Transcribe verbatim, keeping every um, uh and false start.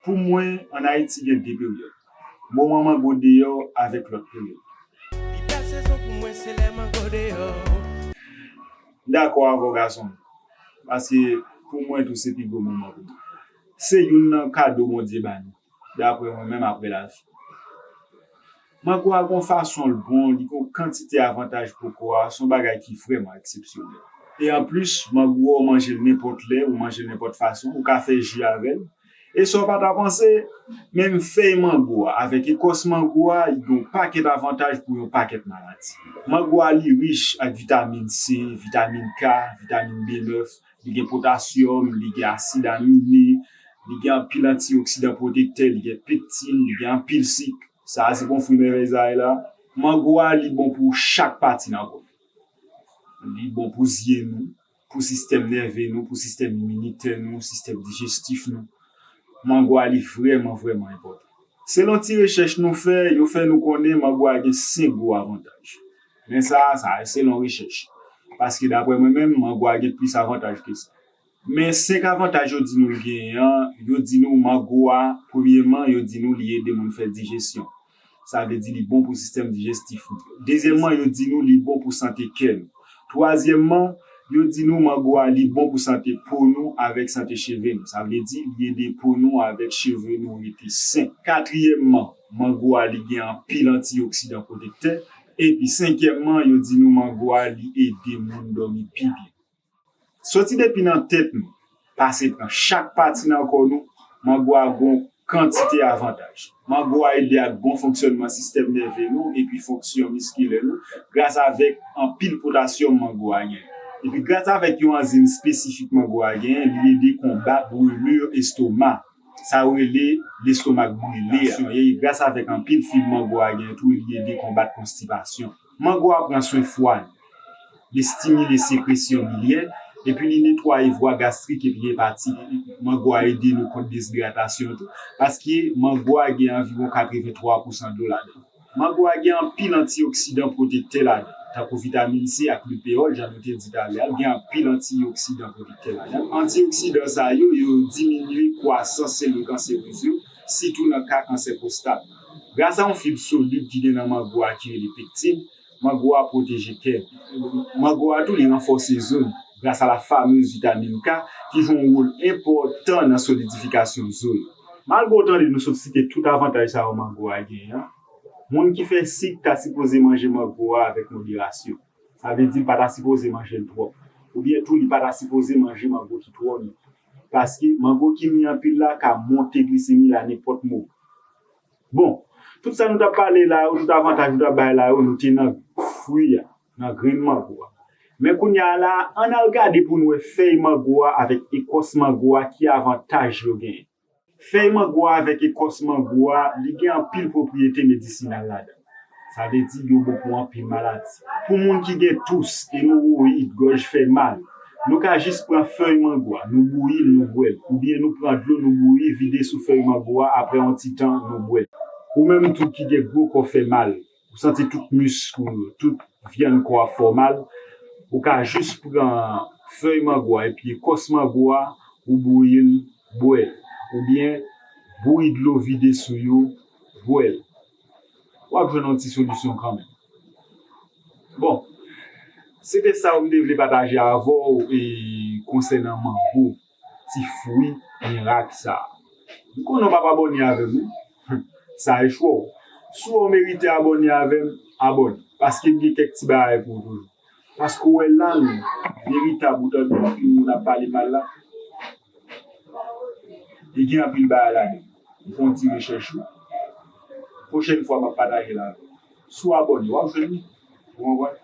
Pou mwen, ann Ayiti gen de peryòd. Moman mango deyò avèk lòt peryòd. Pi bèl sezon pou mwen se lè mango deyò. M dakò avè w gason m. Paske pou mwen tou se pi gwo moman pou mwen. Se youn nan kado Bondye ba nou. Daprè mwen menm apre lavi. Mango a gon fason l bon, li gon kantite avantaj pou kò a, se yon bagay ki vrèman eksepsyonèl. E anplis, mango a ou manje l nenpòt lè, ou manje l nenpòt fason, ou ka fè ji avè l. E sa w pa ta panse, menm fèy mango a avèk ekòs mango a, li gen yon pakèt avantaj pou yon pakèt maladi. Mango a li rich ak vitamin C, vitamin K, vitamin B nèf, li gen potasyòm, li gen asid amine, li gen anpil antioksidan pwotektè, li gen pektin, li gen anpil sik. Sa a se bon fwi mèvèy sa ye la. Mango a li bon pou chak pati nan kò nou. Li bon pou zye nou, pou sistèm nève nou, pou sistèm iminitè nou, sistèm dijestif nou. Mango a li vrèman, vrèman enpòtan. Selon ti rechèch nou fè, yo fè nou konnen mango a gen senk gwo avantaj. Men sa, sa se selon rechèch. Paske daprè mwen menm, mango a gen plis avantaj ke sa. Men senk avantaj yo di nou l genyen an, yo di nou mango a, premyeman, yo di nou li ede moun fè dijesyon. Sa vle di li bon pou sistèm dijestif nou. Dezyèmman, yo di nou li bon pou sante kè nou. Twazyèmman, yo di nou mango a li bon pou sante po nou avèk sante cheve nou. Sa vle di li ede po nou avèk cheve nou rete sen. Katriyèmman, mango a li gen anpil antioksidan pwotektè. Epi senkyèmman, yo di nou mango a li ede moun dòmi pi byen. Soti depi nan tèt nou, pase pran chak pati nan kò nou, mango a gon kantite avantaj. Mango a ede ak bon fonksyònman sistèm nève nou epi fonksyon miskilè nou, gras avèk anpil potasyòm mango a genyen. Epi gras avèk yon anzim espesifik mango a genyen, li ede konbat brûlure estoma. Sa yo rele lestomak brile a. E gras avèk anpil fib mango a genyen tou, li ede konbat konstipasyon. Mango a pran swen fwa nou. Li estimile sekresyon bilyè, epi li netwaye vwa gastrik epi epatik. Mango a ede nou kont dezidratasyon tou, paske mango a gen anviwon katrevenntwa pousan dlo ladan l. Mango a gen anpil antioksidan pwotektè ladan, tankou vitamin C ak lipewòl, jan nou te di talè a, gen anpil antioksidan pwotektè ladan. Antioksidan sa yo, yo diminye kwasans selil kanserez yo, sitou nan ka kansè pwostat. Gras a yon fib solid ki gen nan mango a ki rele pektin, mango a pwoteje kè nou. Mango a tou li ranfòse zo nou, gras a la famez vitamin K ki jwe yon wòl enpòtan nan solidifikasyon zo yo. Malgre w tande nou sot site tout avantaj sa yo mango a genyen an, moun ki fè sik ta sipoze manje mango a avèk moderasyon. Sa vle di li pa ta sipoze manje l twòp. Oubyen tou li pa ta sipoze manje mango ki twò mi. Paske mango ki mi anpil la ka monte glisemi la nenpòt moman. Bon, tout sa nou t ap pale la yo, tout avantaj nou t ap bay la yo, nou te nan fwi a, nan grenn mango a. Men kounye a la, ann al gade pou n wè fèy mango a avèk ekòs mango a ki avantaj yo genyen. Fèy mango a avèk ekòs mango a, li gen anpil pwopriyete medisinal ladan. Sa vle di yo bon pou anpil maladi. Pou moun ki gen tous, emowoyid, gòj fè mal, nou ka jis pran fèy mango a, nou bouyi l, nou bwè l. Oubyen nou pran dlo, nou bouyi, vide sou fèy mango a, apre yon ti tan, nou bwè l. Ou menm tou ki gen gwo kò fè mal, ou santi tout misk ou yo, tout vyann kò a fè w mal, ou ka jis pran fèy mango a epi ekòs mango a, ou bouyi l, bwè l. Oubyen bouyi dlo vide sou yo, bwè l. W ap jwenn yon ti solisyon kanmenm. Bon, se te sa m te vle pataje avè w e konsènan mango, ti fwi mirak sa a. M konnen w p ap abòne avè m, wi. Sa e chwa w. Si w wè w merite abòne avè m, abòne. Paske m gen kèk ti bagay pou w toujou. Paske w wè la nou, veritab ou tande anpil moun ap pale mal la. Li gen anpil bagay ladan. M fè yon ti rechèch wi. Pwochèn fwa m ap pataje l avè w. Si w abòne, w ap jwenn li. Ou konprann?